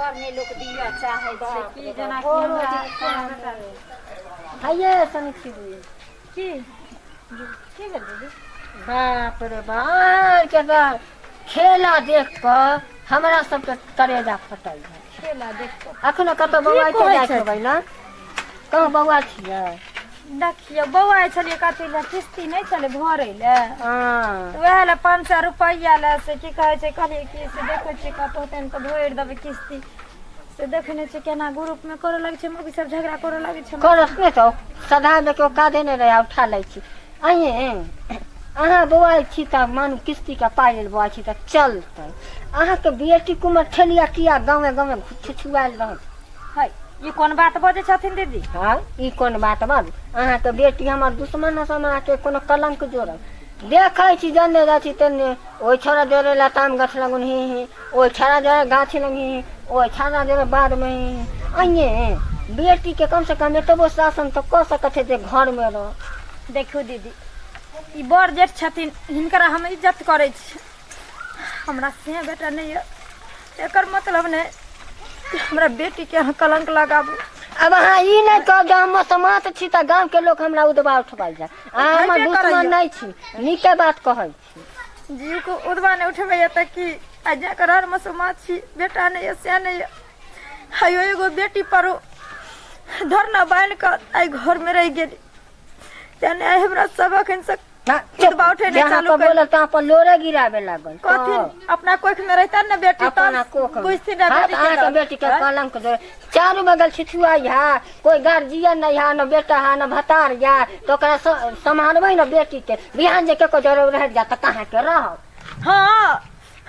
घर नहि लोक दिअ चाहै छै की जेना कि भोरो हमरा दिन कोना बेटा हइये सनी छी की की भेल दीदी? बाप रे बाप, अहाँके तऽ खेला देख कऽ हमरा सबके करेजा फटल है। खेला देख कऽ? अखनो कतौ की बौआइते कहै जाइत छथि? हेबै ने? कहूँ बौआ छियै? देखियौ, बौआ छलियै कथी लए, किस्ती नहि छलै भरै लए। हँ। तऽ वएह लए 500 रुपैआ लए से की कहै छै, कहलियै कि से देखै छियै कतहु हेतै तऽ भरि देबै किस्ती। से देखै नहि छियै केना ग्रुपमे करऽ लगै छै, मौगी सब झगड़ा करऽ लगै छै। करत नहि तऽ सधा के काजे नहि रहै, उठा लै छी। अहीं अहाँ बौआइ छी तऽ मानू किस्तीके पाइ लेल बौआइ छी तऽ चलतै? अहाँके बेटी कुमर ठेलिया किया गाँवे गाँवे छुछुआयल रहत है? ई कोन बात बजै छथिन दीदी? हँ, ई कोन बात बाजू? अहाँके बेटी हमर दुश्मन है, हम अहाँके कोनो कलंक जोड़ब? देखै छी, जन्ने जाइ छी तेन्ने ओहि छौड़ा जोड़े लताम गाछ लगन ही ही, ओहि छौड़ा जोड़े गाछ लग ही ही, ओहि छौड़ा जोड़े बाधमे ही ही। अइए बेटीके कमसँ कम एतबो शासन तऽ कऽ सकै छै जे घरमे रह। देखियौ दीदी, ई बड़ जेठ छथिन, हिनकरा हम इज्जत करै छी। हमरा से बेटा नहि यऽ, एकर मतलब नहि कि हमरा बेटीके अहाँ कलंक लगाबू। आब अहाँ ई नहि कहब जे हम समात छी तऽ गामके लोक हमरा उदबा उठबै जाय। अहाँ हमर उठेबे दुश्मन करैया। नहि छी, नीके बात कहै छी। जीव के उदबा नहि उठबैया तऽ की आ जकर हर मसोमात छी, बेटा नहि यऽ से नहि यऽ। हयो एगो बेटी पर धरना बान्हि कऽ आइ घरमे रहि गेली, तेँ आइ हमरा सब अखन से उदबा उठेनाइ जहाँ चालू पर कर बोलल तहाँ पर लोरे गिराबे लागल। कथिन अपना कोख में रहता ने बेटी अपना तब कोख में। बुझथिन ने हाँ, बेटी तऽ के अहाँके दर्द। बेटी के आँय? कलंक दे चारू बगल छिछुआइ है, कोई गार्जियन नहीं है, न बेटा है न भतार या, तऽ ओकरा सम्हारबै ने बेटी के? बिहान जे केको जरूर रह जा तऽ कहाँ के रहब? हाँ,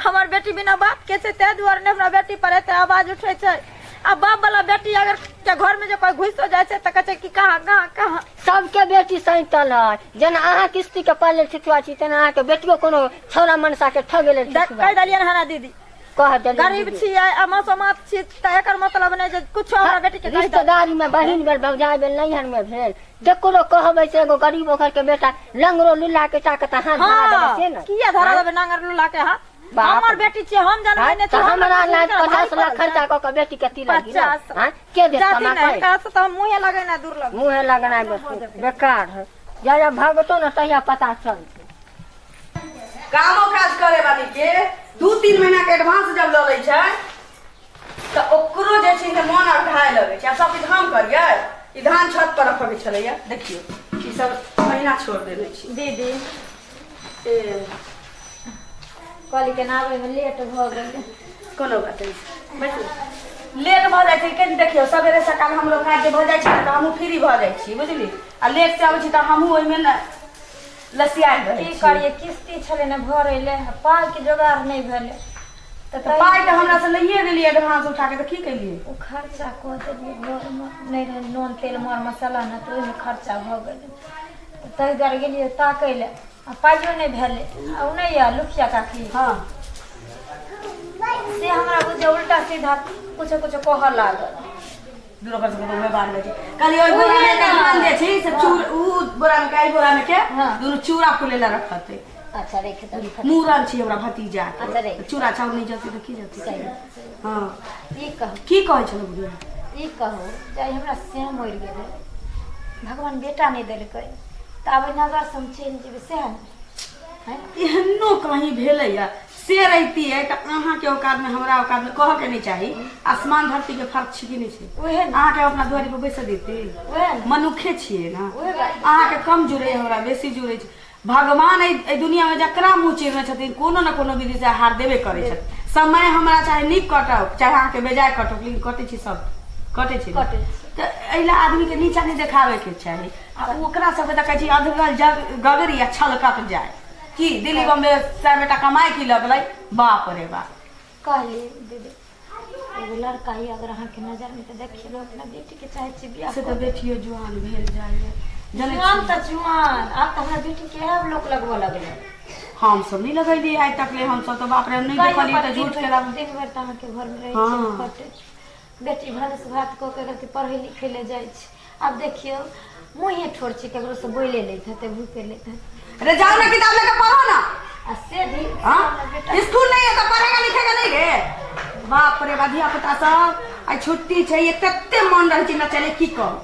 हमर बेटी बिना बाप के छै, ताहि दुआरे ने हमरा बेटी पर एते आवाज उठै छै। आ बाप वाला बेटी अगर के घर में जे कोई घुसो जाइ छै तऽ कहै छै कि कहाँ कहाँ कहाँ। सबके बेटी सैतल है। जेना अहाँ किस्ती के पाले छिछुआ छी, तेना अहाँके बेटियो कोनो छौड़ा मनसा के ठगे लेल छिछुआ। कहि देलियनि हन दीदी? कह देलियनि। गरीब दीदी। छियै आ मसोमात छी तऽ एकर मतलब नहि जे कुछो हमरा बेटी के कहि दे। रिश्तेदारी में बहिन भेल, भौजाई भेल, नैहर में भेल, जकरो कहबै से एगो गरीब घर के बेटा लंगरो लुल्ला के टाके तऽ हाथ धरा देबै से ने? किया धरा देबै नांगर लुल्ला के हाथ? बाप हमर रे। बेटी छियै, हम जानबै नहि? तऽ हमरा लाज 50 लाख खर्चा कऽ के बेटी के तिलक गिरल। 50। हाँ, के देत? जाति कमा नहि के हिनका से तऽ हम मुँहे लगेना दुर्लभ। मुँहे लगनाइ बेकार है। जहिया भगतो ने तहिया पता चलतै। कामो काज करे वाली के 2-3 महीना के एडवांस जब लऽ लै छै तऽ ओकरो जे छै से मन अघाय लगै छै। आब सब किछु हम करियै? ई धान छत पर रखऽ के छलैया, देखियौ ई सब महीना छोड़ देने छी। दीदी। ए। कहली केना आबैमे लेट भऽ गेलै। कोनो बात नहि, बैसू। लेट भऽ जाइ छै कनि। देखियौ, सवेरे सकाल हमरो काज जे भऽ जाइ छै ने तऽ हमहूँ फ्री भऽ जाइ छी, बुझली? आ लेट से आबै छी तऽ हमहूँ ओहिमे ने लसियायल रहै की छी। करियै, किस्ती छलै ने भरै ले, पाइके जोगाड़ नहि भेलै तऽ तऽ पाइ तऽ हमरा से लैए गेलियै एडवांस उठा के, तऽ की केलियै? ओ खर्चा कऽ देलियै। घरमे नहि रहै नून तेल मर मसाला ने, तऽ ओहिमे खर्चा भऽ गेलै। तऽ ताहि दुआरे गेलियै ताकै लए आ पाइयो नहि भेलै। आ ओ नहि यऽ लुखिया काकी, से हमरा बुझे उल्टा सीधा कुछो कुछो कहऽ लागल। दूर ओकर सबके तऽ उहे बात रहै छै। कहलियै ओहि बोरा मे के धान जे छै से चूर उ बोरा मे के एहि बोरा मे के दुनू चूड़ा फूले ला रखतै। अच्छा, रखि दऽ। मूड़न छी हमरा भतीजा के। अच्छा, रखि। चूड़ा चाउर नहि जतै तऽ की जतै? सही। हँ। ई कहू। की कहै छलहुँ बुढ़िया? ई कहू जे आइ हमरा से मरि गेलै, भगवान बेटा नहि देलकै, तऽ आब एहि नगरसँ हम चलि जेबै सएह ने? आँय? एहनो कहीं भेलैया से रहितियै तऽ अहाँके औकातमे हमरा औकातमे कहऽके नहि चाही, आसमान धरतीके फर्क छै कि नहि छै? उएह ने। अहाँके अपना दुआरि पर बैसऽ देती? उएह ने। मनुखे छियै ने? उएह बात। अहाँके कम जुड़ैए, हमरा बेसी जुड़ै छै। भगवान एहि एहि दुनियामे जकरा मुँह चिरने छथिन, कोनो ने कोनो विधि से आहार देबे करै छथिन। समय हमरा चाहे नीक कटौ, चाहे अहाँके बेजाय कटौ, लेकिन कटै छै, सब कटै छै ने। कटै छै। तऽ एहि लए आदमीके नीचा नहि देखाबैके चाही। आ ओकरा सबके तऽ कहै छी अधगल जग गगरी आ छलकत जाय की दिल्ली बम्बे सए बेटा कमाइ की लगलै, बाप रे बाप। कहली दीदी, एगो लड़का यऽ अगर अहाँके नजरमे तऽ देखियौ ने, अपना बेटीके चाहै छी बियाह। से तऽ बेटियो जुआन भेल जाइए, जनै जुआन छियै? तऽ जुआन, आब तऽ हमरा बेटीके आब लोक लगबऽ लगलै। हम सब नहि लगेलियै आइ तक ले। हम सब तऽ बाप रे नहि देखलियै तऽ झूठ के दिन भरि तऽ अहाँके घरमे रहै हँ। छै कटे। बेटी भानस भात कऽ के रखी, पढ़ै लिखै लए जाइ छै। आब देखियौ, मुँहे ठोर छै, ककरोसँ बोले लैत हेतै, भूके लैत हेतै। अरे जाओ ना, किताब लेके पढ़ो ना। आ से भी हाँ हमर बेटा स्कूल नहीं है तो पढ़ेगा लिखेगा नहीं रे? बाप रे बा, धिया पुता सब आइ छुट्टी छै, ये कते मन रहै छै नचले, की कहू।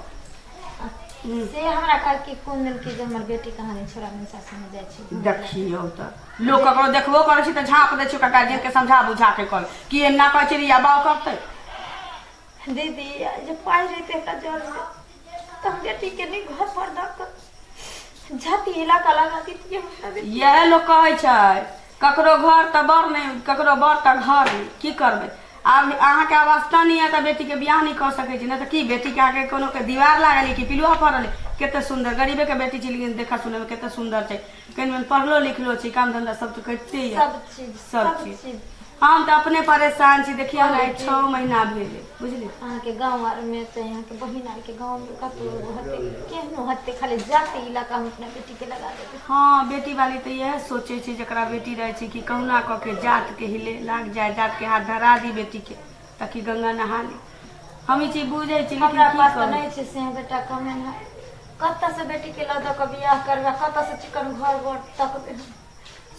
से हमरा कहल कि कोन दिन कि जे हमर बेटी कहाँ नहि छोड़ा मनसा संगे जाइ छै। देखियौ तऽ लोक ककरो देखबो करै छै तऽ झाँप दै छै, ओकरा गार्जियन के समझा बुझा के कहल कि एना कहै छै रिया बाउ करतै। दीदी, जे पाइ रहितै हमरा जर में तऽ हम बेटीके नहि घर पर दऽ कऽ जाति इलाका लगा दितियै हमरा बेटी। इएह लोक कहै छै, ककरो घर तऽ बड़ नहि, ककरो बड़ तऽ घर नहि। की करबै आब? अहाँके अवस्था नहि यऽ तऽ बेटीके बियाह नहि कऽ सकै छी, नहि तऽ की बेटीके अहाँके कोनो के दीवार लागल कि पिलुआ पड़ल है? कते सुन्दर गरीबेके बेटी छै, लेकिन देखा सुनैमे कते सुन्दर छै, कनि मनि पढ़लो लिखलो छै, काम धंधा सब तऽ करिते यऽ। सब चीज। सब सब चीज। चीज। हम तऽ अपने परेशान छी। देखियौ ने, आइ 6 महीना भेलै, बुझली? अहाँके गाँव आरमे चाहे अहाँके बहिन आरके गाँवमे कतहु हतै, केहनो हतै, खाली जाति इलाका हम अपना बेटीके लगा देबै। हँ, बेटी वाली तऽ इएह सोचै छै, जकरा बेटी रहै छै, कि कहुना कऽ के जातके हिले लाग जाय, जातके हाथ धरा दी बेटीके, ताकि गंगा नहा ली। हम ई चीज बुझै छी, लेकिन हमरा की पास तऽ करू? नहि छै से बेटा कमेनाइ। कतऽसँ बेटीके लऽ दऽ कऽ बियाह करबै? कतऽसँ चिकन घर बर तकबै?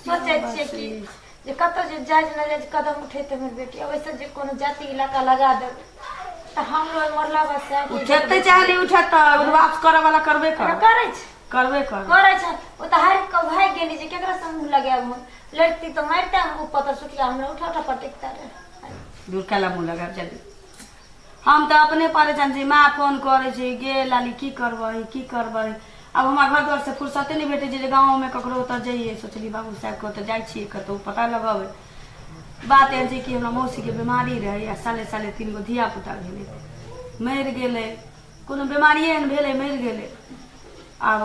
सोचै छियै कि जे कतऽ जे जायज नाजायज कदम उठेतै हमर बेटी, ओहिसँ जे कोनो जाति इलाका लगा देबै तऽ हमरो मरला बस। उठेतै चाहे नहि उठेतै, उद्वास करऽ वाला करबे कर। करै छै। करबे कर। करै छै। ओ तऽ हारि कऽ भागि गेली जे केकरा से मुँह लगायब हम, लड़ती तऽ मारिते हम। ओ पत्थर सुटिया हमरा उठा उठा पटकता रहे। दूर कैला मुँह लगायब जल्दी। हम तऽ अपने परेशान छी। माँ फोन करै छै, गे लाली, की करबै, की करबै? आब हमरा घर दुआर से फुर्सते नहि भेटै छै जे गाँवमे ककरो ओतऽ जइयै। सोचली बाबू साहेबके ओतऽ जाइ छियै, कतहु पता लगबै। बात एहन छै कि हमरा मौसीके बीमारी रहै आ साले साले तीन गो धिया पुता भेलै, मरि गेलै। कोनो बीमारिए एहन भेलै, मरि गेलै। आब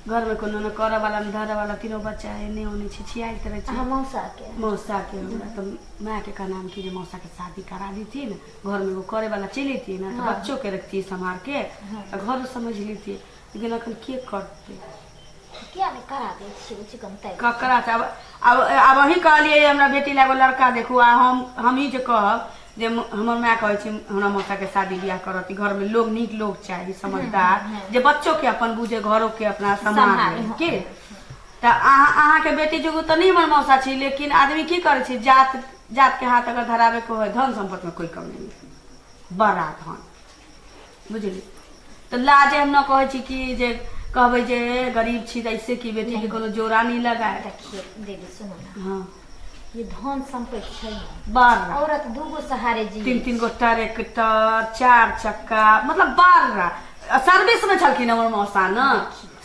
घरमे कोनो ने करऽ वाला ने धरऽ वाला, तीनो बच्चा एने ओने छिछियाइत रहै छै। अहाँ मौसाके? मौसाके। हमरा तऽ मायके कहना कि जे मौसाके शादी करा देतियै ने, घरमे एगो करे वाला चलि अयतियै ने, तऽ बच्चोके रखतियै सम्हार के, तऽ घरो समझ लेतियै। लेकिन अखन के करतै? किया नहि करा दै छियै चिकन तै? ककरा से? आब अहीं कहलियै हमरा बेटी लए एगो लड़का देखू, आ हम हमही जे कहब जे हमर माय कहै छै हमरा मौसाके शादी बियाह करत, घरमे लोग नीक लोग चाही, समझदार, जे बच्चोके अपन बुझे, घरोके अपना सम्हारे। सम्हारे, की तऽ अहाँके बेटी जोगू तऽ नहि हमर मौसा छी, लेकिन आदमी की करै छै, जात जातके हाथ अगर धराबेके होइ, धन सम्पत्तिमे कोइ कमी नहि, बड़ा धन, बुझली? तऽ लाजे हम न कहै छी कि जे कहबै जे गरीब छी तऽ ऐसे कि बेटीके कोनो जोड़ा नहि लगाए। देखिए दीदी, सुनू ने। हँ। ये धन संपत्ति छै ने, बड़ा। औरत दूगो सहारे जी। तीन तीन गो ट्रैक्टर, चार चक्का, मतलब बड़ा सर्विस में छलखिन हमर मौसा ने,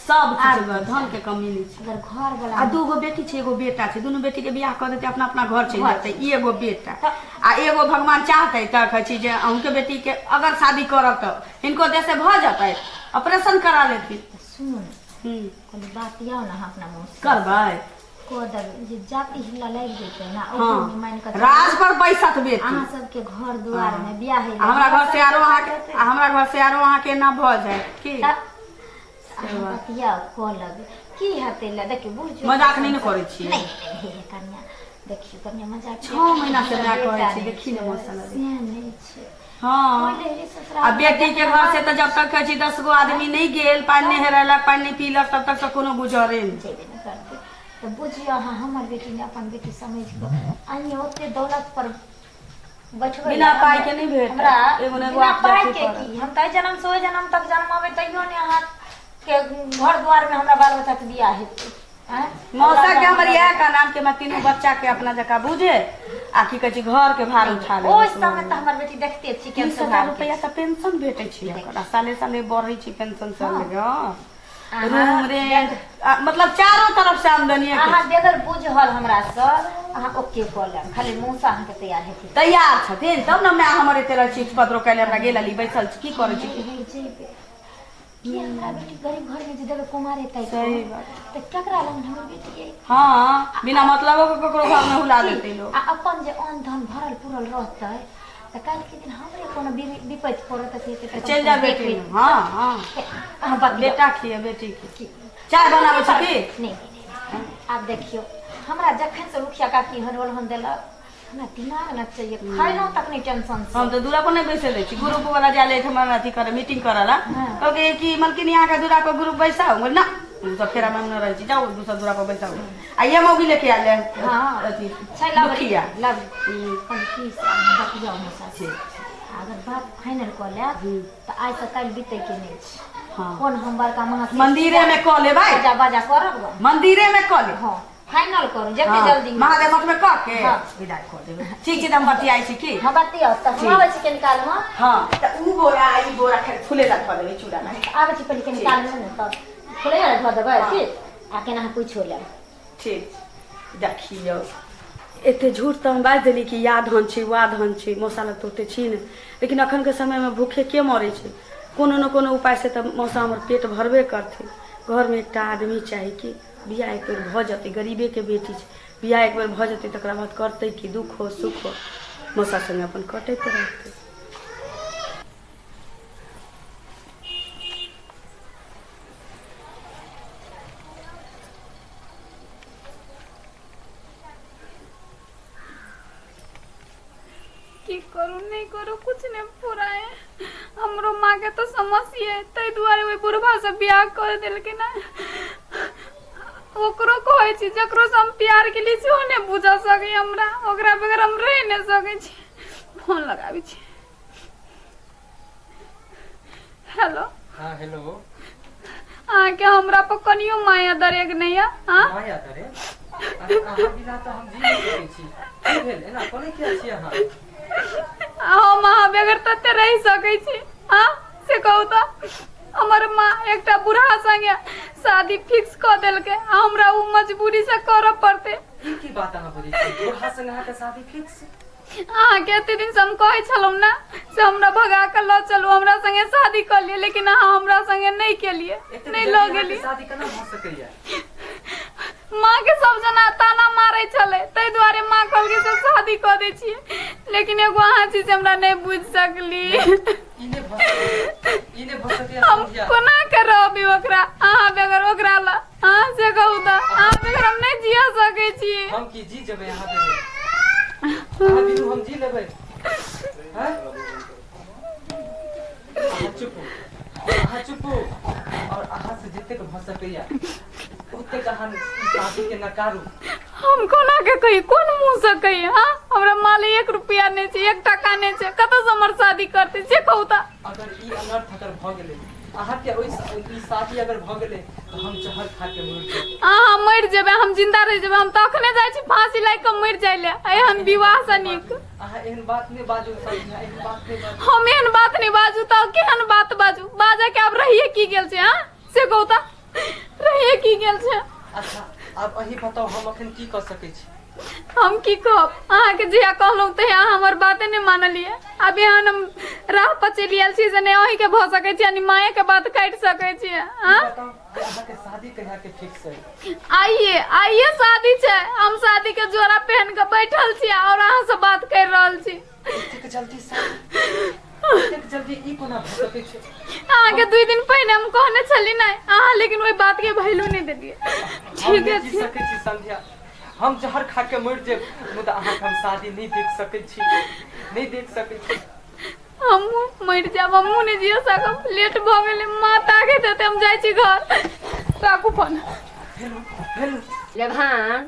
सब किछु, धन के कमी नहि छै। अगर घर वाला आ दूगो बेटी छै, एगो बेटा छै, दुनू बेटी के बियाह कऽ देतै, अपना अपना घर चलि जेतै। ई एगो बेटा आ एगो भगवान चाहतै तऽ कहै छी जे अहूँके बेटी के अगर शादी करब तऽ हिनको देश भऽ जेतै, ऑपरेशन करा लेथिन। सुनू ने। कोनो बात आउ ने अहाँ अपना मौसी करबै। कऽ देबै जे जाति हिला लागि जेतै ने, हँ। ओहो मानि कऽ राज पर बैसत बेटी। अहाँ सबके घर दुआर में बियाह आ हमरा घर से आरो अहाँके, आ हमरा घर से आरो अहाँके एना भऽ जाय की? अहाँ बतियाउ, कऽ लेबै, की हेतै? ले देखियौ बुझ। मजाक नहि ने करै छियै? नहि नहि, हे हे कनिया, देखियौ कनिया, मजाक 6 महीना से माय कहै छै, देखी ने मौसा लगे। से नहि छै। हँ। कोइ लहरी ससुराल आ बेटी के घर से तऽ जब तक कहै छी 10 गो आदमी नहि गेल, पानि नहि हेरेलक, पानि नहि पीलक, तब तक तऽ कोनो गुजरे नहि। जेबे नहि करतै। तऽ बुझियौ अहाँ हमर बेटी ने अपन बेटी समझि कऽ अहीं ओते दौलत पर बैठबै। बिना पाइ के नहि भेटत। हमरा एगो ने एगो बिना आप पाइ जाति के पड़त। की, हम तऽ एहि जन्म से ओहि जन्म तक जन्मबै तैयो ने अहाँके घर दुआर में हमरा बाल बच्चा के बियाह हेतै, आँय? मौसा के हमर इएह का नाम के मैं तीनू बच्चा के अपना जकाँ बुझे आ की कहै छै, घर के भार उठा ले। ओहि समय तऽ हमर बेटी देखते छी केहन 30,000 स्वभाव के। रुपैआ तऽ पेंशन भेटै छै ओकरा, साले साले बढ़ै छै पेंशन सब लगे। हँ। अहाँ रूम रेंट मतलब चारो तरफ से आमदनी। अहाँ बेगर बुझल हमरा से अहाँ ओके कऽ लेब, खाली मौसा अहाँके तैयार हेथिन। तैयार छथिन तब ने माय हमर एते रहै छी पत्रो कैले हमरा गेल अली, बैसल छी, की करै छी? हे जेबै की हमरा बेटी गरीब घर में जे देबै कुमारे तै सही बात। तऽ केकरा लग हमर बेटी अइ? हँ, बिना मतलबो के ककरो घर में हुला देतै लोग। आ अपन जे अन्न धन भरल पुरल रहतै तऽ काल्हि के दिन हमरे कोनो विपत्ति पड़त अथी हेतै तऽ चलि जा बेटी। हँ हँ। अहाँ बतियाउ। बेटा की है, बेटी की चाय बनाबै छी की? नहि नहि नहि, आब देखियौ, हमरा जखन से रुखिया काकी हन हम देलक, हमरा दिमाग न चाहिए, खैलहुँ तक नहि टेंशन से। हम तऽ दूरा पर नहि बैसे दै छी। ग्रुप वाला जाय ले हमरा अथी करे, मीटिंग करे ला। कहलकै कि मलकिनी, अहाँके दूरा पर ग्रुप बैसाउ। बोल ना। ओ सब फेरा में हम न रहै छी। जाउ दोसर दूरा पर बैसाउ आ ये मौगी लेके आयल है। हाँ। अथी छै लवली। दुखिया। लवली कहली की से अहाँ बतियाउ मौसा से। अगर बात फाइनल कऽ लेब तऽ आइ से काल्हि बीतै के नहि छै। हाँ। कोन हम बड़का महा मंदिरे में कऽ लेबै। बाजा बाजा करब गऽ। मंदिरे में कऽ लेब। हाँ फाइनल करू जते हाँ, जल्दी। महादेव मठ में कऽ के हाँ। विदाई कऽ देबै। ठीक छै तऽ हम बतियाइ छी की। हाँ बतियाउ तऽ हम आबै छी कनि कालमे। हाँ तऽ उ बोरा ई बोरा खेर फुले ला धऽ देबै चूड़ा में। आबै छी पहिले कनि कालमे ने तब फुलै लए धऽ देबै की आ केना अहाँ पूछो लेब। ठीक देखियौ एते झूठ तऽ हम बाजि देली कि या धन छी वा धन छी, मौसा लग तऽ ओते छी नहि, लेकिन अखनके समयमे भूखे के मरै छै? कोनो ने कोनो उपायसँ तऽ मौसा हमर पेट भरबे करथिन। घरमे एकटा आदमी चाही कि बियाह एक बेर भऽ जेतै, गरीबेके बेटी छै, बियाह एक बेर भऽ जेतै तकरा बाद करतै की, दुःख हो सुख हो मौसा सङ्गे अपन कटैत रहतै। की करू नहीं करू कुछ नहीं फुराए। हमरो माँ के तो समस्या है ताहि दुआरे ओहि बुढ़बा से बियाह कर देलकै ना। ओकरो कहै छी जकरो से हम प्यार केली सेहो नहि बुझ सकै हमरा, ओकरा बगैर हम रहि नहि सकै छी। फोन लगाबै छी। हेलो। हाँ हेलो। अहाँके हमरा पर कनियो माया दरेग नहीं है? हाँ माया दरे? अरे अहाँ बिना तऽ हम जी नहि सकै छी। की भेल, एना कोना किया छी अहाँ? आ हम अहाँ बगैर तते रहि सकै छी? हाँ से कहू तऽ हमर माँ एकटा बूढ़ा संगे शादी फिक्स कऽ देलकै आ हमरा ओ मजबूरी से करऽ पड़तै। ई की बात अहाँ बजै छी? बूढ़ा संगे अहाँके शादी फिक्स? अहाँके एते दिन से हम कहै छलहुँ ने से हमरा भगा कऽ लऽ चलू, हमरा संगे शादी कऽ लिअ, लेकिन अहाँ हमरा संगे नहि केलियै, एतेक नहि जल्दी लऽ अहाँके गेलियै। शादी केना भऽ सकैया? माँ के सब जना ताना मारै छलै ताहि दुआरे माँ कहलकै से शादी कऽ दै छियै, लेकिन एगो अहाँ छी से हमरा नहि बुझि सकली। ई नहि भऽ सकैया, ई नहि भऽ सकैया हम संध्या। कोना के रहबै ओकरा अहाँ बगैर, ओकरा लए अहाँ से कहू तऽ अहाँ बगैर हम नहि जिया सकै छी। हम की जी जेबै अहाँ बगैर? अहाँ बिनु हम जी लेबै? हैं? अहाँ चुप हो, अहाँ चुप हो और अहाँ से जतेक भऽ सकैया ओतेक अहाँ ई शादी के नकारू। हम कोना के कही, कोन मुँह से कही? हाँ हमरा माँ लए 1 रुपया नहि छै, 1 टका नहि छै, कतऽ से हमर शादी करतै से कहू तऽ। अगर ई अनर्थ अगर भऽ गेलै अहाँके ओहि ई शादी अगर भऽ गेलै तऽ हम जहर खा के मरि जेबै। अहाँ मरि जेबै, हम जिंदा रहि जेबै। हम तऽ अखने जाइ छी फांसी लागि कऽ मरि जाइ लए, एहन विवाह से नीक। अहाँ एहन बात नहि बाजू संध्या, एहन बात नहि बाजू। हम एहन बात नहि बाजू तऽ केहन बात बाजू? बाजऽ के आब रहिए की गेल छै? हाँ से कहू तऽ रहिए की गेल छै? अच्छा आब अहीं बताउ हम अखन की कऽ सकै छी? हम की कहब अहाँके, जहिया कहलहुँ तहिया अहाँ हमर बाते नहि मानलियै। आब एहन हम राह पर चलि आयल छी से नहि अहीँके भऽ सकै छी आ नहि मायके बात काटि सकै छी। हाँ बताउ जे अहाँके शादी कहिया के फिक्स है? आइए आइए शादी छै। हम शादी के जोड़ा पहन के बैठल छी और अहाँ से बात कर रहल छी। एतेक जल्दी शादी, एतेक जल्दी ई कोना भऽ सकै छै? अहाँके 2 दिन पहिने हम कहने छली नहि अहाँ, लेकिन ओहि बात के वैल्यू नहि देलियै। हम ठीक नहि जी छै सकै छी संध्या, हम जहर खा के मरि जेब मुदा अहाँके हम शादी नहि देख सकै छी, नहि देख सकै छी। हमहूँ मरि जायब, हमहूँ नहि जिय सकब। लेट भऽ गेलै, माँ ताकैत हेतै, हम जाइ छी घर। राखू फोन। Hello hello. लेभान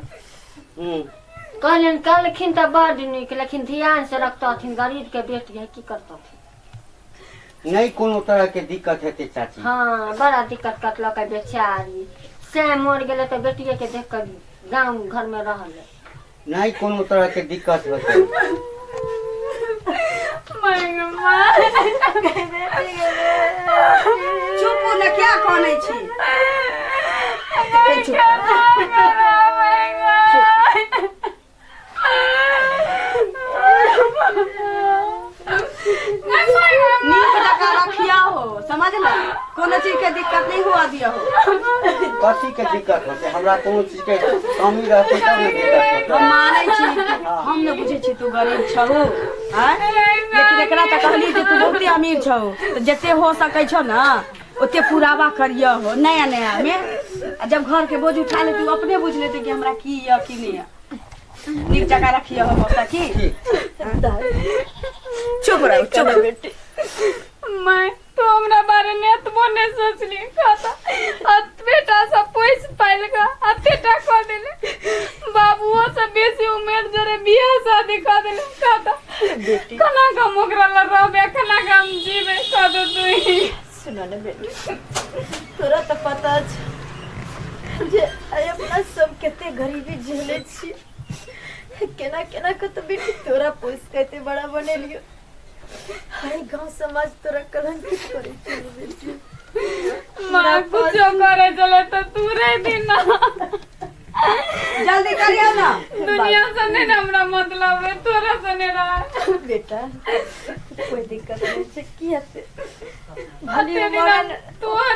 कहलियनि कहलखिन तऽ बड नीक, लेकिन ध्यान से रखतथिन, गरीब के बेटी है की करतथिन। नहीं कोनो तरह के दिक्कत हेतै चाची। हाँ बड़ा दिक्कत कटलक है बेचारी, से मर गेलै तऽ बेटिए के देख कऽ गाँव घर में रहल। नहीं कोनो तरह के दिक्कत होतै। चुप ने, क्या कानै छी? चुप। नीक जकाँ रखिया हो, समझल? कोनो चीज के दिक्कत नहीं हुआ दिया हो। कथी के दिक्कत होतै? हमरा कोनो चीज के कमी रहतै तब ने दिक्कत हम होतै। मानै छी, हम ने बुझै छी तू गरीब छहु आँय, लेकिन एकरा तऽ कहली जे तू बहुते अमीर छहु, तऽ जते हो सकै छौ ने ओते पुरावा करिय हो नया नया में। आ जब घर के बोझ उठा लेतै ओ अपने बुझि लेतै कि हमरा की यऽ की नहि यऽ। नीक जकाँ रखिय हो मौसा की। चुप रहो चुप बेटी। मैं तो हमरा बारे में एतबो नहीं सोचली खाता, आ बेटा सब शादी कऽ देले कहता बेटी केना कऽ हम ओकरा लग रहबै केना कऽ हम जीबै कह दे तू ही। सुन ने बेटी तोरा तऽ पता छै जे आइ अपना सब कते गरीबी झेले छियै केना केना के तऽ बेटी तोरा पोस के एते बड़ा बनेलियो हाय गांव समाज तोरा कलंकित करे छै बेटी। माँ कुछो करे चले तो तू रह दिन ना। जल्दी करियौ ना। दुनिया से नहीं ना हमरा मतलब है, तोरा से नहीं रहा। बेटा कोई दिक्कत नहीं छै, किया से भले अते दिन मरन तोर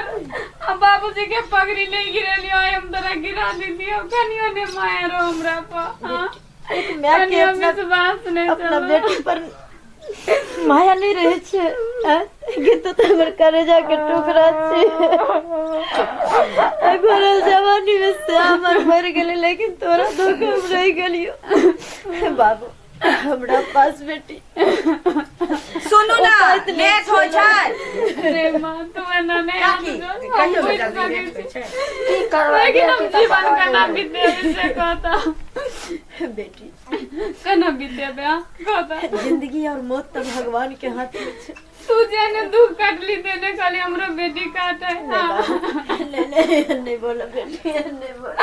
आ बाबूजी के पगड़ी नहीं गिरेलियो, आइ हम तोरा गिरा दिलियो, कनियो ने माया रो हमरा पर। हाँ? एक माय के कनियो अपना विश्वास नहीं अपना चलो। बेटी पर माया नहीं रहे छै आँय? गे तो तऽ हमर करेजा के टुकड़ा छै, घरल जवानी में से हमर मर गेलै, लेकिन तोरा दुख हम रहि गेलियो बाबू। हमरा पास बेटी सुनू ना, उपाय तऽ नहि लेट होइ छै। रे माँ तू एना नहीं काकी हम कहियो बुझि जल्दी सकै लेट होइ छी। छै। की करबै लेकिन हम बेटी तऽ जीवन केना पकड़ले। बितेबै से कहता। बेटी केना बितेबै हाँ? कहता। जिंदगी और मौत तऽ भगवान के हाथ में छै। तू जेने दुख काटली तेने खाली हमरो बेटी काटे। नहीं नहीं नहीं बोला बेटी, नहीं बोला।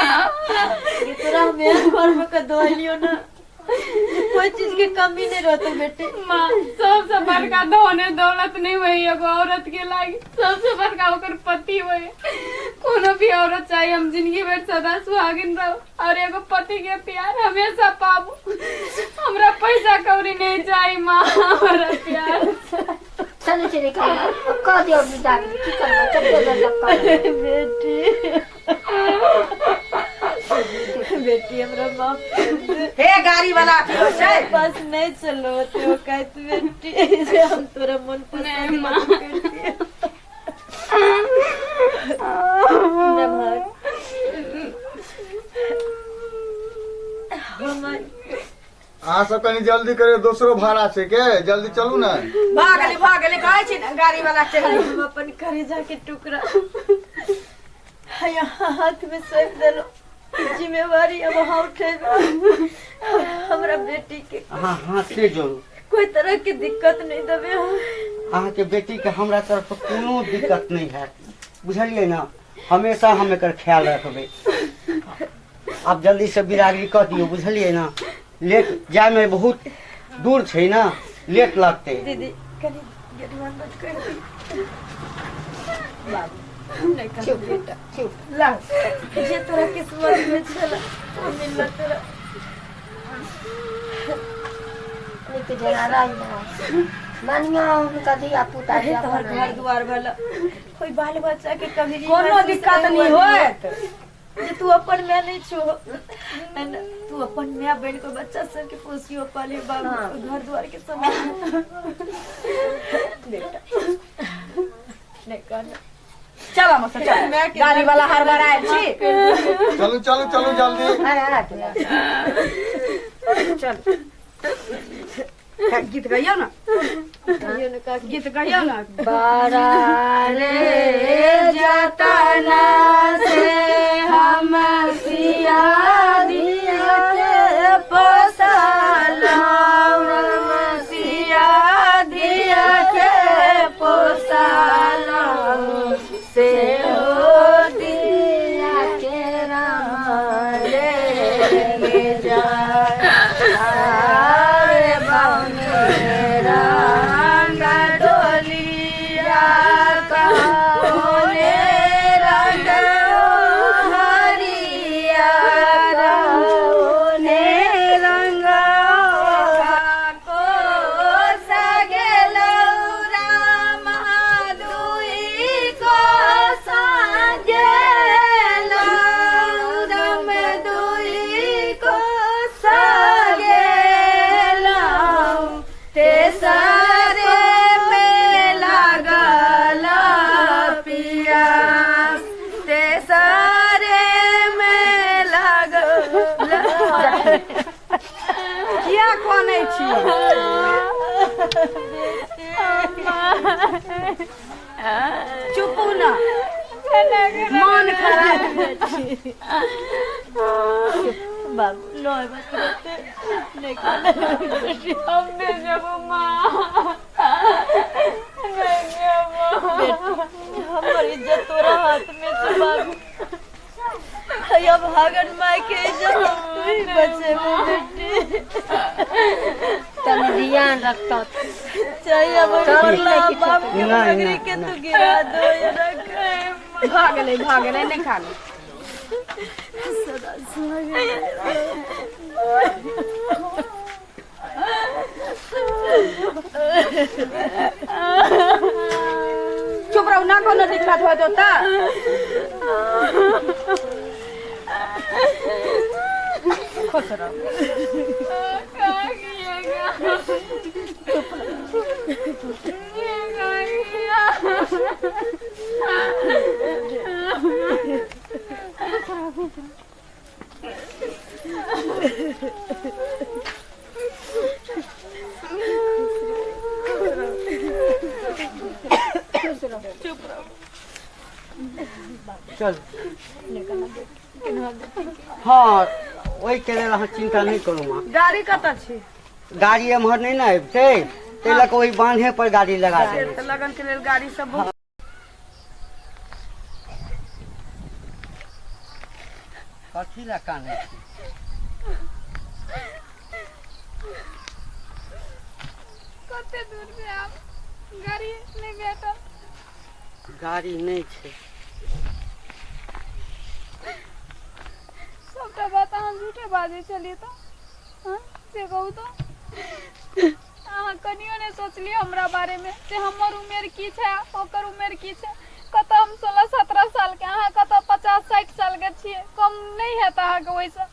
ये तोरा हम एहन घर में के दोलियो ना, कोई चीज के कमी नहीं रहते बेटे। माँ सबसे बड़का धन दौलत नहीं हुई एगो औरत के लागी, सबसे बड़का ओकर पति हुई। कोनो भी औरत चाहे हम जिंदगी भर सदा सुहागिन रहो और एगो पति के प्यार हमेशा पाबू। हमरा पैसा कौड़ी नहीं चाहिए माँ, हमरा प्यार। चलू चलू कह दियौ विदा, की करबै कते देर तक करबै। बेटी बेटी हमरा माफ कर दे। हे गाड़ी वाला अथी होइ छै। पास नहीं चलो तो कहत बेटी जे हम तोरा मन नहीं, पसंद माँ। करती। ना भाई हमर अहाँ सब कनी जल्दी करियौ, दोसरो भाड़ा छै के, जल्दी चलू ने। भऽ गेलै भऽ गेलै, कहै छी ने गाड़ी वाला चलि। हम अपन करेजा के टुकड़ा यहाँ हाथ में सौंप देलो, जिम्मेवारी अब हम उठेबे। हमरा बेटी के अहाँ हाथ से जोड़ू, कोई तरह के दिक्कत नहीं देबे हम। अहाँके बेटी के हमरा तरफ से कोनो दिक्कत नहीं है, बुझलियै ना? हमेशा हम एकर ख्याल रखबै। आब जल्दी से बिरागरी कऽ दियौ, बुझलियै ना? लेट जायमे बहुत दूर छै ना, लेट लगतै। दीदी कनी गेटवा बंद कर दी। बाबू नहीं कहो बेटा, चुप। ला जे तोरा किस्मत में छला वो मिलला तोरा। नीक जेना रही ना मानियो हुनका धिया पुता अरे तोहर घर द्वार भला कोई बाल बच्चा के कभी कोनो महसूस दिक्कत नहीं नहीं हुआ। होयत। जे तू अपन माय नहीं छो है ना, तू अपन माय बन के बच्चा सबके पोसियो पाले बाबू। हाँ। घर द्वार के संभाल बेटा, नहीं कहना। चल मौसा चल, गाड़ी वाला हड़बड़ायल छी। चलू चलू चलू जल्दी। चल गीत गैयौ ना। कहियो न काकी। गीत गैयौ ना। बड़ा रे जतना से हम सिया दिया के पोसलौं, हम सिया दिया के पोसलौं, से हो दिया के राम ले जाय। आरे बने रंग डोलिया कौने रंग हरिया कौने रंग को सगेलौ राम दुई को सगेलौ राम दुई को सगेलौ, तेसरे में लागल पियास, तेसरे में लागल। किया कनै छी? चुपू ना, मन खराब। बाबू लो बात। हम नहि जेबो माँ, नहि जेबो। बेटी, हमर इज्जत तोरा हाथ में छौ बाबू। अब भागन माय के इज्जत तू ही बचेबो बेटी। तनी ध्यान रखतो। चाहिए अब मरला बाप के नहीं, पगड़ी नहीं, के तू नहीं। गिरा दो या रख। भऽ गेलै, भऽ गेलै, नहि खा ले। सदा सुहागन। चुप रहू ना, कोनो दिक्कत होत होता। खुश रहू। चल, हँ, ओहिके लेल अहाँ चिन्ता नहि करू माँ। गाड़ी कतऽ छी? गाड़ी एम्हर नहि ने अबितै, ताहि लऽ कऽ ओहि बान्हे पर गाड़ी लगा से देने तऽ लगन के लेल गाड़ी सब बहुत। कथी लए कानै छी? कते दूर में आब गाड़ी नहि भेटल? गाड़ी नहि छै। सबटा बात अहाँ झूठे बाजै छलियै तऽ हँ, से कहू तऽ अहाँ कनियो नहि सोचलियै हमरा बारेमे जे हमर उमेर की छै आ ओकर उमेर की छै। कतऽ हम 16-17 सालके, अहाँ कतऽ 50-60 सालके छियै। कम नहि हैत अहाँके ओहिसँ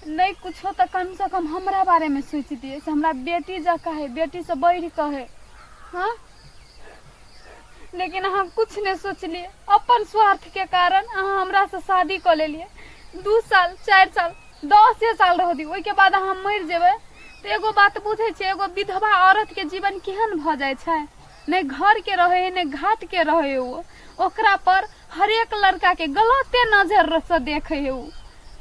नहि कुछो, तऽ कमसँ कम हमरा बारेमे सोचि दियै से हमरा बेटी जकाँ है, बेटीसँ बढ़ि कऽ है। हँ, लेकिन अहाँ कुछ नहि सोचलियै। अपन स्वार्थके कारण अहाँ हमरासँ शादी कऽ लेलियै। 2 साल, 4 साल, 10 साल रह दियौ, ओहिके बाद अहाँ मरि जेबै तऽ एगो बात बुझै छियै, एगो विधवा औरतके जीवन केहन भऽ जाइ छै? नहि घरके रहै है, नहि घाटके रहै है। ओ ओकरा पर हरेक लड़काके गलते नजरसँ देखै है ओ।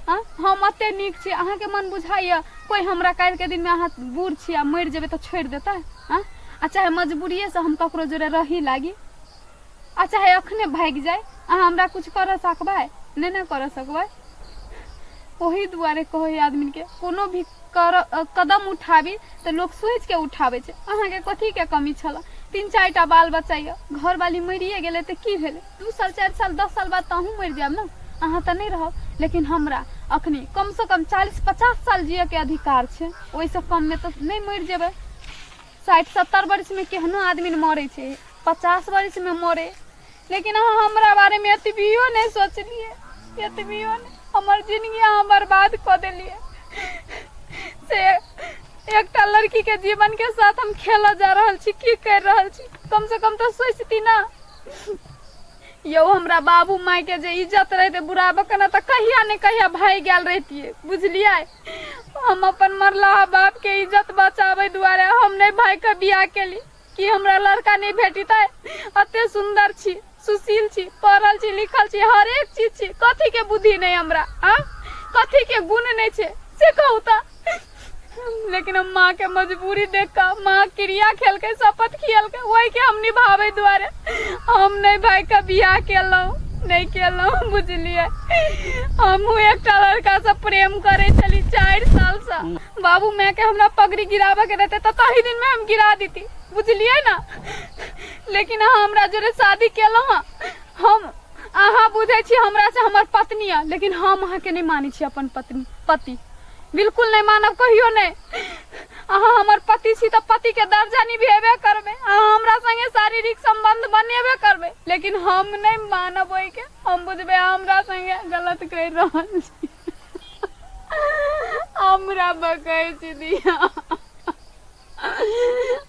आँ, हम एते नीक छी, अहाँके मन बुझाइए कोइ हमरा काल्हिके दिनमे अहाँ बूढ़ छी आ मरि जेबै तऽ छोड़ि देतै? आँ, आ चाहे मजबूरिएसँ हम ककरो जोरे रही लागी आ चाहे अखने भागि जाय, अहाँ हमरा किछु करऽ सकबै? नहि ने करऽ सकबै। ओही दुआरे कहै आदमीके कोनो भी कर कदम उठाबी तऽ लोक सोचिके उठाबै छै। अहाँके कथीके कमी छलए? 3-4 टा बाल बच्चा यऽ, घरवाली मरिए गेलै तऽ की भेलै? 2 साल, 4 साल, 10 साल बाद तऽ अहूँ मरि जायब ने, अहाँ तऽ नहि रहब। लेकिन हमरा अखनी कमसँ कम 40-50 साल जियऽके अधिकार छै, ओहिसँ कममे तऽ नहि मरि जेबै। 60-70 वर्षमे केहनो आदमी मरै छै, 50 वर्षमे मरै, लेकिन अहाँ हमरा बारेमे एतबियो नहि सोचलियै, एतबियो नहि। हमर जिंदगी अहाँ बर्बाद कऽ देलियै। से एकटा लड़की के जीवन के साथ हम खेलऽ जा रहल छी, की करि रहल छी? कम से कम तऽ सोचती ना यौ। हमरा बाबू माय के जे इज्जत रहते बुढ़ाबा ने तऽ कहिया ने कहिया भागि गेल रहितियै, बुझलियै? हम अपन मरलाहा बाप के इज्जत बचाबै दुआरे हम नहि भागि कऽ बियाह केली कि हमरा लड़का नहि भेटितै? एते सुन्दर छी, सुशील छी, पढ़ल छी, लिखल छी, हरेक चीज छी, कथी के बुद्धि नहि हमरा? आ कथी के गुण नहि छै, से कहू तऽ? लेकिन हम माँ के मजबूरी देख कऽ, माँ क्रिया खेलकै, शपथ खियलकै, ओहि के हम निभाबै दुआरे हम नहि भागि कऽ बियाह केलहुँ, नहि केलहुँ, बुझलियै? हमहूँ एकटा लड़कासँ प्रेम करै छली 4 सालसँ। बाबू माय के हमरा पगड़ी गिराबऽ के रहते तऽ ताहि दिनमे हम गिरा देती, बुझलियै ने? लेकिन अहाँ हमरा जोरे शादी केलहुँ हँ। हम अहाँ बुझै छी हमरा से हमर पत्नी यऽ, लेकिन हम अहाँके नहि मानै छी अपन पत्नी, पति बिल्कुल नहि मानब, कहियो नहि। अहाँ हमर पति छी तऽ पतिके दर्जा निभेबे करबै, अहाँ हमरा संगे शारीरिक सम्बन्ध बनेबे करबै, लेकिन हम नहि मानब ओहिके। हम बुझबै अहाँ हमरा संगे गलत करि रहल छी। हमरा बकै छी दिया,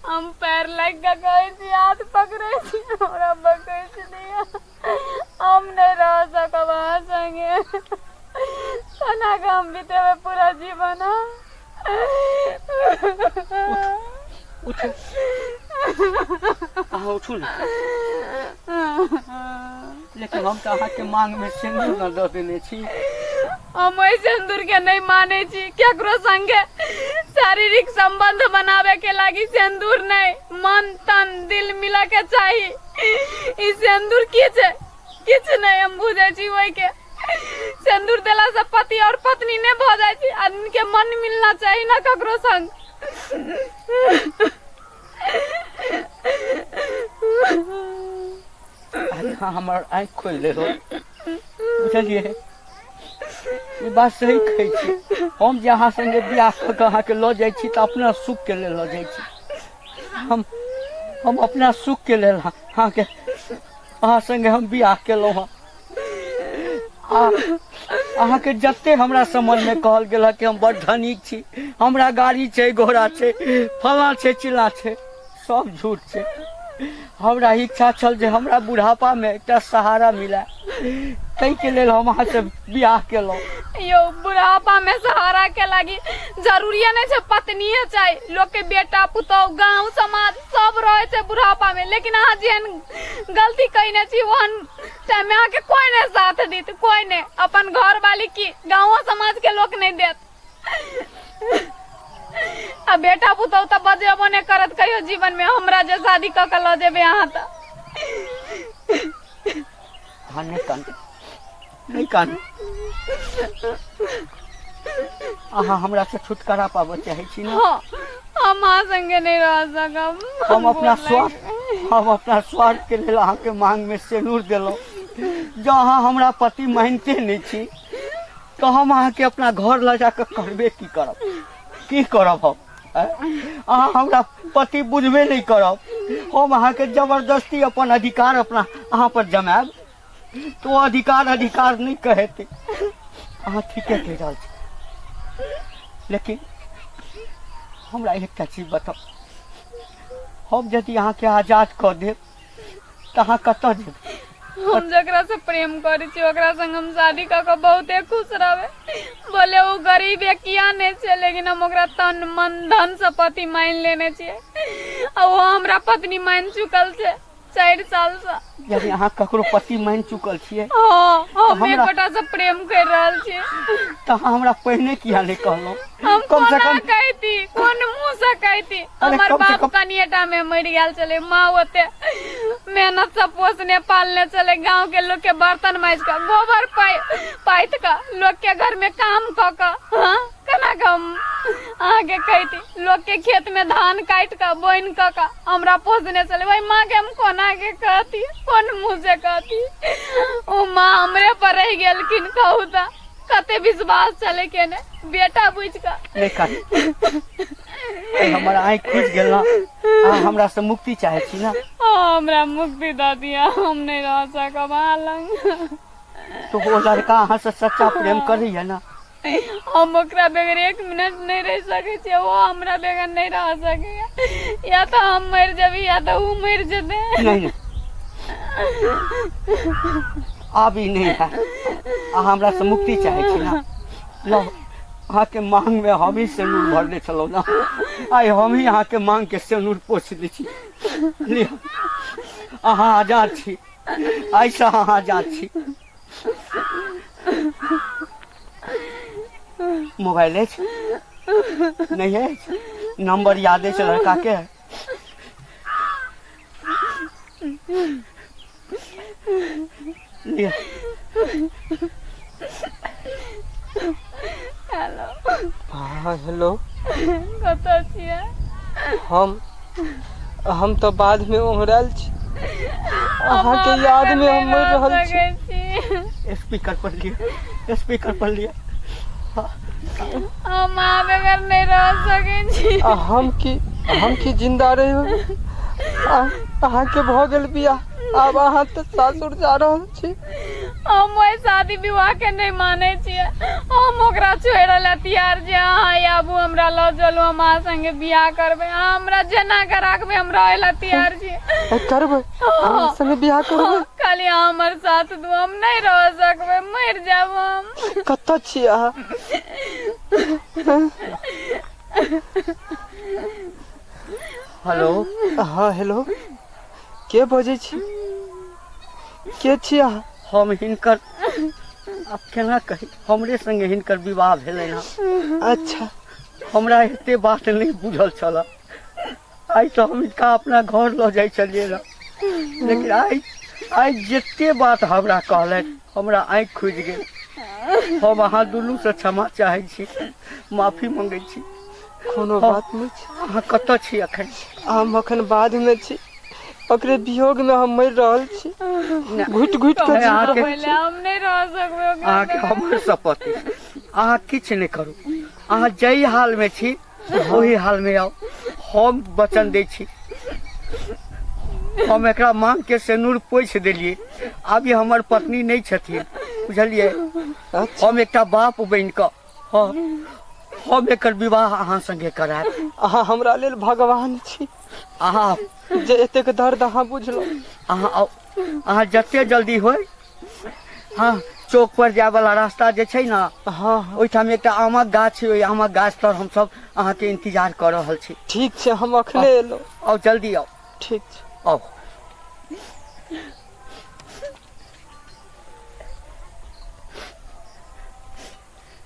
हम पैर लागि कऽ कहै छी, हाथ पकड़ै छी, हमरा बकै छी दिया, हम नहि रह सकब अहाँ संगे। केना कऽ हम बितेबै पूरा जीवन? उठू, अहाँ उठू ने। लेकिन हम तऽ अहाँके मांग मे सिन्दूर न दऽ देने छी। हम ओहि सिंदूर के नहीं माने छी। केकरो संगे शारीरिक संबंध बनावे के लागी सिंदूर नहीं, मन तन दिल मिला के चाही। ई सिंदूर की छै? किछु नहीं हम बुझै छी ओहि के। सिंदूर देला से पति और पत्नी नहीं भऽ जाइ छै, आदमी के मन मिलना चाही ना ककरो संग। अहाँ हमर आँखि खोलि देलहुँ, बुझलियै? ई बात सही कहै छी। हम जे अहाँ संगे बियाह कऽ कऽ अहाँके लऽ जाइ छी तऽ अपना सुखके लेल लऽ जाइ छी। हम अपना सुखके लेल अहाँके अहाँ संगे हम बियाह केलहुँ हँ। आ अहाँके जते हमरा सम्बन्धमे कहल गेल हँ कि हम बड़ धनिक छी, हमरा गाड़ी छै, घोड़ा छै, फलाँ छै, चिल्लाँ छै, सब झूठ छै। हमरा इच्छा छल जे हमरा बुढ़ापामे एकटा सहारा मिलए, ताहिके लेल हम अहाँसँ बियाह केलहुँ। यौ, बुढ़ापा में सहारा के लागी जरूरी नहीं छै पत्नीये चाही। लोग के बेटा पुतोह गांव समाज सब रहे छै बुढ़ापा में, लेकिन अहाँ जेहन गलती कइने छी ओहन टाइम में अहाँके कोई नहीं साथ देत, कोई नहीं, अपन घर वाली की गांवो समाज के लोग नहीं देत। आ बेटा पुतोह तऽ बजेबो नहि करत कहियो जीवन में हमरा जे शादी कऽ के लऽ जेबै अहाँ तऽ। अहाँ नहि कानू, नहि कानू। अहाँ हमरा से छुटकारा पाबऽ चाहै छी ने? हाँ, हम अहाँ संगे नहि रह सकब। हम अपना स्वार्थ, हम अपना स्वार्थ के लेल अहाँके मांग में सेनूर देलहुँ। जँ अहाँ हमरा पति मानिते नहि छी तऽ हम अहाँके अपना घर लऽ जाकऽ करबे की करब? की करब हम? अहाँ हमरा पति बुझबे नहि करब। हम अहाँके जबरदस्ती अपन अधिकार अपना अहाँ पर जमायब तऽ ओ अधिकार अधिकार नहि कहेतै। अहाँ ठीके कहि रहल छी, लेकिन हमरा एकटा चीज बताउ, हम यदि अहाँके आजाद कऽ देब तऽ अहाँ कतऽ जेबै? हम जकरा से प्रेम करै छी ओकरा संग हम शादी कऽ कऽ बहुते खुश रहबै। बोले ओ गरीब है किया नहि छै, लेकिन हम ओकरा तन मन धन से पति मान लेने छियै आ ओ हमरा पत्नी मान चुकल छै 4 साल से। यदि अहाँ ककरो पति मान चुकल छियै? हाँ, हम एक गोटा से प्रेम कर रहल छी। तऽ अहाँ हमरा पहिने किया नहि कहलहुँ? हम कम से कम कहती, कोन मुंह से कहती? हमर बाप कनिएटा में मरि गेल छलै, माँ ओते मेहनत से पोसने पालने छलै, गांव के लोग के बर्तन माजि कऽ, गोबर पाथि कऽ, लोग के घर में काम कऽ कऽ, हाँ केना कऽ हम अहाँके कहती? लोग के खेत में धान काटि कऽ बोनि कऽ कऽ हमरा पोसने छलै, ओहि माँ के हम कोना के कहती, कोन मुंह से कहती? ओ माँ हमरे पर रहि गेलखिन। कहू तऽ कते विश्वास छलै केने बेटा बुझि कऽ। नहि काकी, हमर आँखि खुजि गेल ने। अहाँ हमरा से मुक्ति चाहै छी ने? हाँ, हमरा मुक्ति दऽ दिअ, हम नहि रह सकब अहाँ लग। तो ओ लड़का अहाँ से सच्चा प्रेम करैया ने? हम ओकरा बगैर 1 मिनट नहि रहि सकै छियै, ओ हमरा बगैर नहि रह सकैया। या तऽ हम मरि जेबै या तऽ ओ मरि जेतै। नहीं नहीं, आब ई नहि है। अहाँ हमरा से मुक्ति चाहै छी ने? लो, अहाँके मांग में हमही सेनूर भरने छलहुँ ने, आइ हमही अहाँके मांग के सेनूर पोछि दै छी। लिअ, अहाँ आजाद छी, आइसँ अहाँ आजाद छी। मोबाइल अछि नहि अछि? नंबर याद अछि लड़का के? लिअ। हेलो। हाँ हेलो। कतऽ छियै? हम तऽ बाधमे ओंघरायल छी, अहाँके यादमे हम मरि रहल छी। स्पीकर पर लिअ, स्पीकर पर लिअ। हम अहाँ बगैर नहि रह सकै छी। आ हम की जिंदा रहि? अहाँके भऽ गेल बियाह, आब अहाँ तऽ सासुर जा रहल छी। हम ओहि शादी विवाह के नहि मानै छियै। हम ओकरा छोड़ै लए तैयार छियै। अहाँ आबू, हमरा लऽ चलू, हम अहाँ संगे बियाह करबै। अहाँ हमरा जेना के राखबै हम रहै लए तैयार छियै। करबै? अहाँ संगे बियाह करबै? खाली अहाँ हमर साथ दू, हम नहि रह सकबै, मरि जायब हम। कतऽ छी अहाँ? हेलो। हाँ हेलो, के बजै छी? के छी अहाँ? हम हिनकर आब केना कही, हमरे संगे हिनकर विवाह भेलनि हँ। अच्छा। हमरा एते बात नहि बुझल छल। आइ तऽ हम हिनका अपना घर लऽ जाइ छलियै ने, लेकिन आइ आइ जते बात हमरा कहलथि हमरा आँखि खुजि गेल। हम अहाँ दुनूसँ क्षमा चाहै छी, माफी मंगै छी। कोनो बात नहि छै। अहाँ कतऽ छी अखन? हम अखन बाधमे छी, ओकरे वियोग में हम मरि रहल छी, घुटि घुटि कऽ जी रहल पहिले हम नहि रह सकबै ओकरा अहाँके बगैर। हमर शपथ अछि, अहाँ किछु नहि करू। अहाँ जाहि हालमे छी ओहि हालमे आउ। हम वचन दै छी, हम एकरा मांग के सेनूर पोछि देलियै। आब ई हमर पत्नी नहि छथिन, बुझलियै? अच्छा। हम एकटा बाप बनि कऽ, हँ, हम एकर विवाह अहाँ संगे करायब। अहाँ हमरा लेल भगवान छी। अहाँ जे एतेक दर्द अहाँ बुझलहुँ। अहाँ आउ, अहाँ जते जल्दी होय। हँ, चौक पर जाय वाला रास्ता जे छै ने, हँ, ओहिठाम एकटा आमक गाछ छै, ओहि आमक गाछ तर हमसब अहाँके इंतजार कऽ रहल छी। ठीक छै, हम अखने एलहुँ। आउ, जल्दी आउ। ठीक छै। आउ।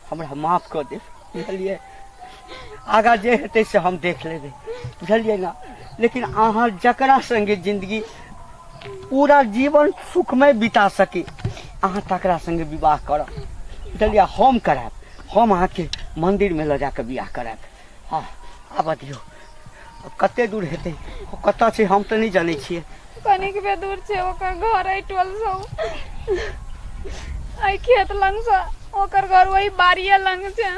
हमरा माफ कऽ देब, बुझलियै? आगाँ जे हेतै से हम देख लेबै, बुझलियै ने? लेकिन अहाँ जकरा संगे जिंदगी पूरा जीवन सुखमय बिता सकी, अहाँ तकरा संगे विवाह करब, बुझलियै? हम करायब, हम अहाँके मन्दिरमे लऽ जाकऽ बियाह करायब। हँ, आबऽ दियौ। आब कते दूर हेतै, कतऽ छै, हम तऽ नहि जनै छियै। कनिकबे दूर छै ओकर घर, एहि टोल सँ, एहि खेत लग सँ ओकर घर वही बाड़िए लग छै।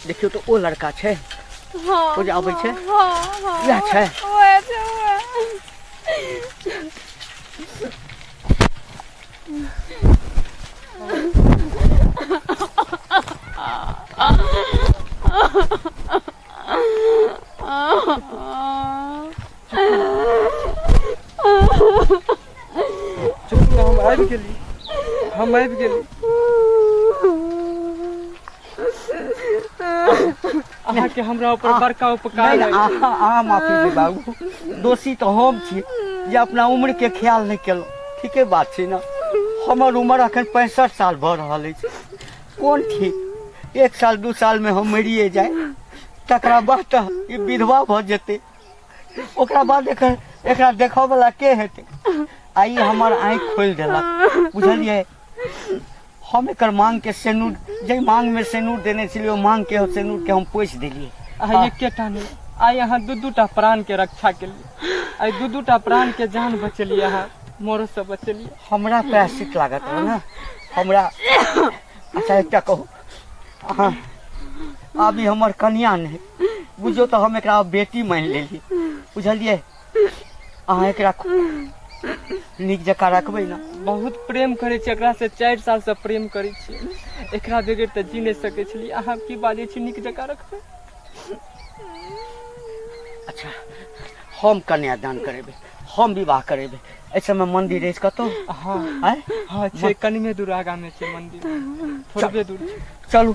देखियौ तऽ, ओ लड़का छै? हँ। ओ जे आबै छै? हँ हँ। इएह छै? ओएह छै, ओएह। चुप ने, हम आबि गेली, हम आबि गेली। अहाँके हमरा ऊपर बड़का उपकार नहि, अछि। अहाँ माफी दे बाबू, दोषी तऽ हम छी जे अपना उम्र के ख्याल नहि केलहुँ। ठीके बात छै ने, हमर उम्र अखन 65 साल भऽ रहल अछि। कोन ठीक, 1 साल 2 साल में हम मरिए जाय, तकरा बाद तऽ ई विधवा भऽ जेतै। ओकरा बाद एकरा देखऽ वाला के हेतै? आ ई हमर आँखि खोलि देलक, बुझलियै? हम एकर मांग के सेनूर, जाहि मांग में सेनूर देने छलियै, ओ मांग के सेनूर के हम पोछि देलियै। अहाँ एकेटा नहि, आइ अहाँ दू दूटा प्राण के रक्षा केलियै। आइ दू दूटा प्राण के जान बचेलियै, अहाँ मरो से बचेलियै। हमरा प्रायश्चित लागत रहे ने हमरा। अच्छा, एकटा कहू, अहाँ आब ई हमर कनिया नहि बुझियौ तऽ हम एकरा बेटी मानि लेलियै, बुझलियै? अहाँ एकरा नीक जकाँ रखबै ने? बहुत प्रेम करै छी एकरा से, 4 साल से प्रेम करै छी। एकरा बगैर तऽ जी नहि सकै छलियै। अहाँ की बाजै छी, नीक जकाँ रखबै? अच्छा, हम कन्यादान करेबै, हम विवाह करेबै। एहि सबमे मंदिर अछि कतौ? हँ। आँय? हँ छै, कनिमे दूर आगाँ मे छै मंदिर, थोड़बे दूर छै। चलू,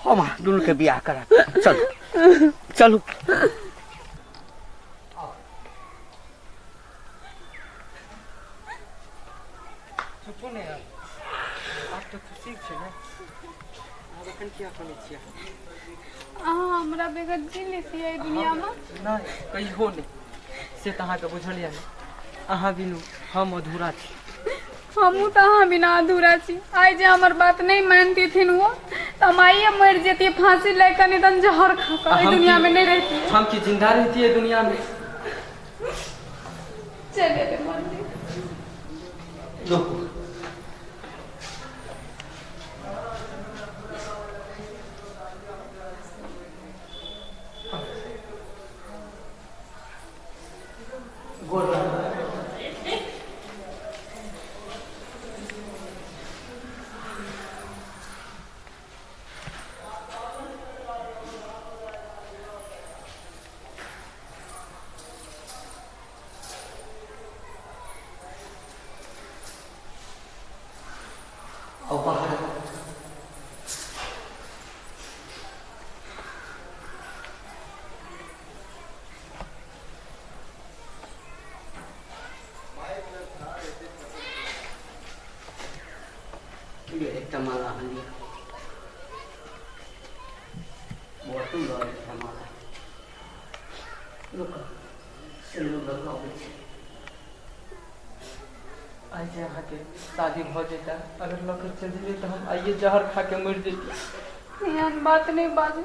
हम अहाँ दुनू के बियाह करायब। चलू चलू। चुपो ने आब, आब तऽ खुशी छै ने। आब एखन किया कनै छियै? अहाँ हमरा बगैर जी लेतियै एहि दुनियामे? नहि, कहियो नहि। से तऽ अहाँके बुझल यऽ ने, अहाँ बिनु हम अधूरा छी। हमहूँ तऽ अहाँ बिना अधूरा छी। आइ जे हमर बात नहि मानतिथिन ओ, तऽ हम आइए मरि जैतियै फांसी लए कऽ, नहि तऽ जहर खा कऽ एहि हम दुनियामे नहि रहितियै। हम की जिंदा रहितियै दुनियामे? चलि एबै मंदिर। रुकू। गोर लागू। माला अहाँ लिअ। बौआ तू लऽ एकटा माला। रुकऽ, सिन्दूर लऽ कऽ अबै छी। आइ जे अहाँके शादी भऽ जेता, अगर लऽ कऽ चलि जेलियै तऽ हम आइए जहर खा के मरि जैती। एहन बात नहि बाजू।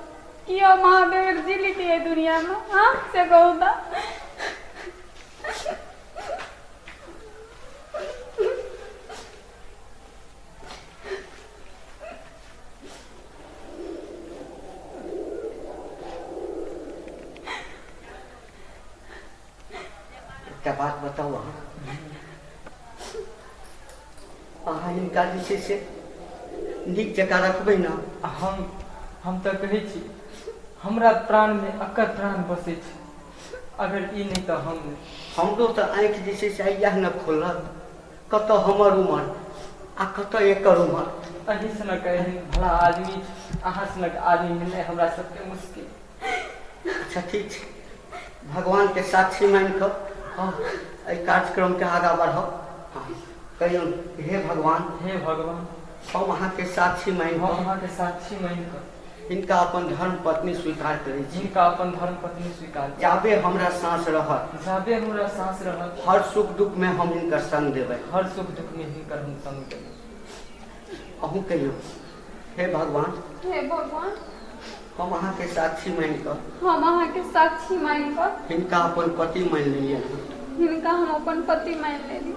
की हम अहाँ बगैर जी लेतियै दुनियामे? हाँ, से कहू तऽ। एकटा बात बताउ अहाँ, अहाँ हिनका जे छै से नीक जकाँ रखबै ने? हम तऽ कहै छी, हमरा प्राणमे एकर प्राण बसै छै। अगर ई नहि तऽ हम नहि। हमरो तऽ आँखि जे छै से आइ इएह ने खोलल। कतऽ हमर उमर आ कतऽ एकर उमर। अहीं सनक एहन भला आदमी, अहाँ सनक आदमी मिलनाइ हमरा सबके मुश्किल। अच्छा ठीक छै, भगवानके साक्षी मानि कऽ हम एहि कार्यक्रमके आगाँ बढ़ब। हँ, कहियौ, हे भगवान, हे भगवान, हम अहाँके साक्षी मानि हम कऽ अहाँके साक्षी मानि कऽ हिनका अपन धर्म पत्नी स्वीकार करै छी। हिनका अपन धर्म पत्नी स्वीकार करै। जाबे हमरा साँस रहत, जाबे हमरा साँस रहत, हर सुख दुखमे हम हिनकर संग देबै। हर सुख दुख में हिनकर हम संग देबै। अहूँ कहियौ, हे भगवान, हे भगवान, हम अहाँके साक्षी मानि कऽ हम अहाँके साक्षी मानि कऽ हिनका अपन पति मानि लेलियनि हँ। हिनका हम अपन पति मानि लेली।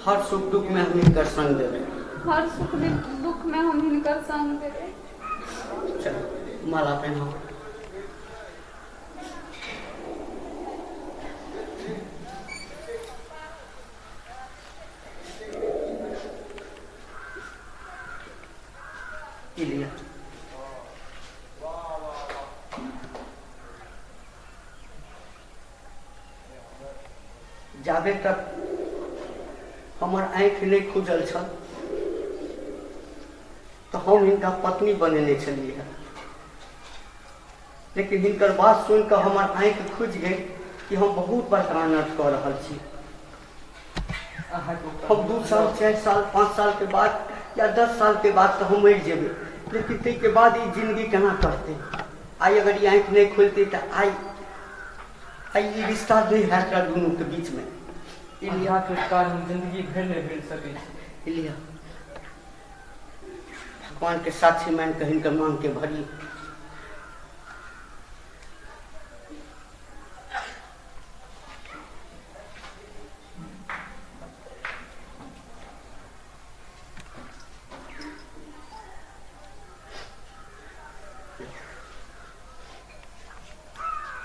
हर सुख दुखमे हम हिनकर संग देबै। हर सुख दुख में हम हिनकर संग देबै। चल, माला पहनाओ। ई लिअ। जाबे तक हमर आँखि नहि खुजल छल तऽ हम हिनका पत्नी बनेने छलियै हँ, लेकिन हिनकर बात सुनि कऽ हमर आँखि खुजि गेल कि हम बहुत बड़का अनर्थ कऽ रहल छी। अहाँके ऊपर हम 2 साल, 4 साल, 5 साल के बाद या 10 साल के बाद तऽ हम मरि जेबै, लेकिन ताहिके बाद ई जिंदगी केना कटतै? आइ अगर ई आँखि नहि खोलतै तऽ आइ आइ ई रिश्ता नहि हैत एकरा दुनूके बीचमे। ई लिअ। अहाँके उपकार हम जिंदगी भरि नहि भूलि सकै छी। ई लिअ, भगवान के साक्षी मानि कऽ हिनकर मांग के भरी।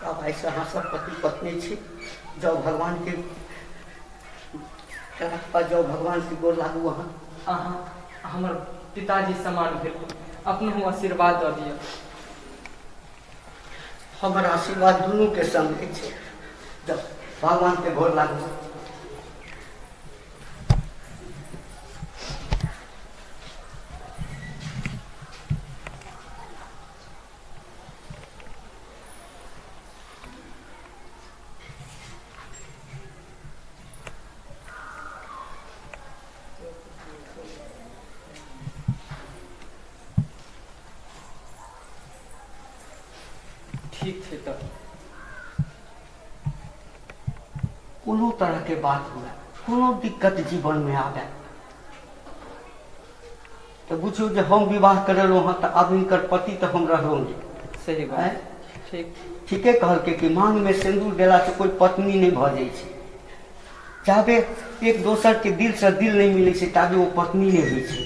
आब आइसँ अहाँ सब पति पत्नी छी। जाउ, भगवान के जाउ, भगवान के गोर लागू अहाँ। अहाँ हमर पिताजी समान भेल, अपनहु आशीर्वाद दऽ दिअ। हमर आशीर्वाद दुनू के संग अछि। जाउ, भगवान के गोर लागू। ठीक छै तऽ कोनो तरहके बात हुए, कोनो दिक्कत जीवनमे आबे तऽ बुझियौ जे हम विवाह करेलहुँ हँ तऽ आब हिनकर पति तऽ हम रहलहुँ नहि। सही बात। आँय? ठीक। ठीके कहलकै कि मांगमे सिन्दूर देलासँ कोइ पत्नी नहि भऽ जाइ छै। जाबे एक दोसरके दिलसँ दिल नहि मिलै छै ताबे ओ पत्नी नहि होइ छै।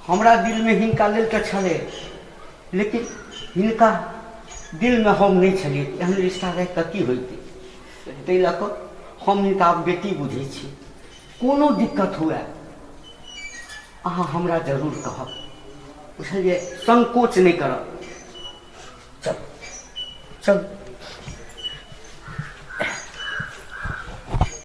हमरा दिलमे हिनका लेल तऽ छलै, लेकिन हिनका दिलमे हम नहि छलियै। एहन रिश्ता राखि कऽ की होइतै? ताहि लऽ कऽ हम हिनका आब बेटी बुझै छी। कोनो दिक्कत हुए अहाँ हमरा जरूर कहब, बुझलियै? संकोच नहि करब। चल चल।